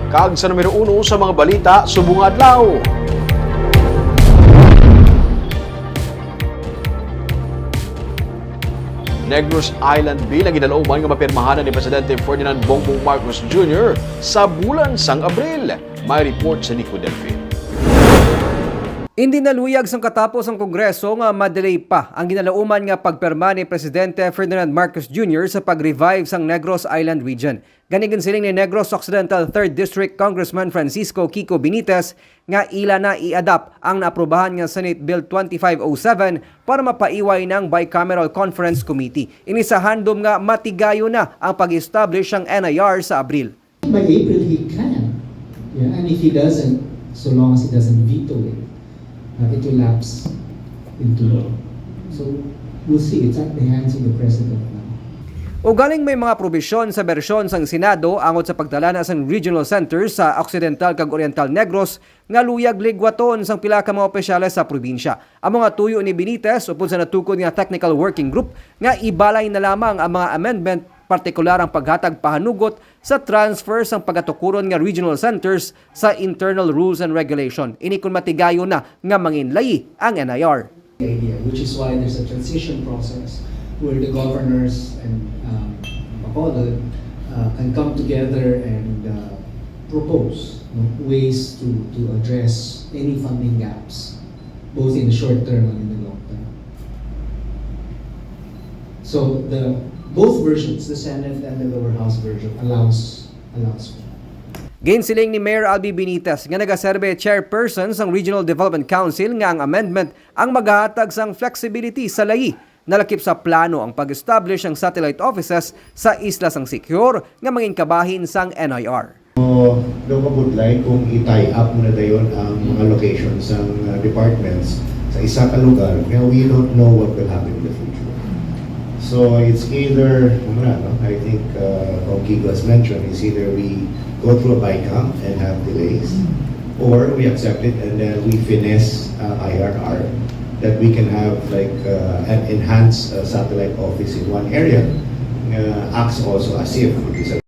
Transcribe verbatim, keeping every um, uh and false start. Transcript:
Kag sa numero uno sa mga balita subong nga adlaw. Negros Island Bill ang ginalauman nga mapirmahan ni Presidente Ferdinand Bongbong Marcos Junior sa bulan sang Abril. May report si Nico Delfin. Indi naluyag sang katapos ang Kongreso nga ma-delay pa ang ginalauman nga pagpirma ni Presidente Ferdinand Marcos Junior sa pag-revive sang Negros Island Region. Gani ginsiling ni Negros Occidental Third District Congressman Francisco Kiko Benitez nga ila na i-adopt ang naaprubahan nga Senate Bill twenty-five oh seven para mapaiway ng Bicameral Conference Committee. Ini sa handom nga matigayon na ang pag-establish sang N I R sa Abril. By April, he can. Yeah, and if he doesn't, so long as he doesn't veto it, uh, it will lapse into law. So, we'll see. It's at the hands of the president now. Ugaling may mga probisyon sa bersyon sang Senado angot sa pagdala na sang regional centers sa Occidental kag Oriental Negros nga luyag ligwaton sang pila ka mga opisyales sa probinsya. Amo nga tuyo ni Benitez upod sa natukod nga technical working group nga ibalay na lamang ang mga amendment, partikular ang paghatag pahanugot sa transfer sang pagatukuron nga regional centers sa internal rules and regulation. Ini kon matigayon na nga manginlayi ang N I R. Idea, which is why there's a transition process where the governors and, um, Bacolod, uh, can come together and, uh, propose, no, ways to, to address any funding gaps, both in the short term and in the long term. So the, both versions, the Senate and the lower house version, allows, allows for that. Ginsiling ni Mayor Albi Benitez nga nagaserbe chairperson sang Regional Development Council nga ang amendment ang magahatag sang flexibility sa layi. Nalakip sa plano ang pag-establish sang satellite offices sa isla sang Siquijor nga mangin kabahin sang N I R. So, daw mabudlay kung i-tie up mo na dayon ang mga locations sang, uh, departments sa isa ka lugar nga we don't know what will happen in the future. So it's either, ano na, no? I think, uh, Kong Kiko has mentioned, is either we go through a BICAM and have delays, or we accept it and then we finesse, uh, I R R, that we can have, like, uh, an enhanced, uh, satellite office in one area, uh, acts also as if it is a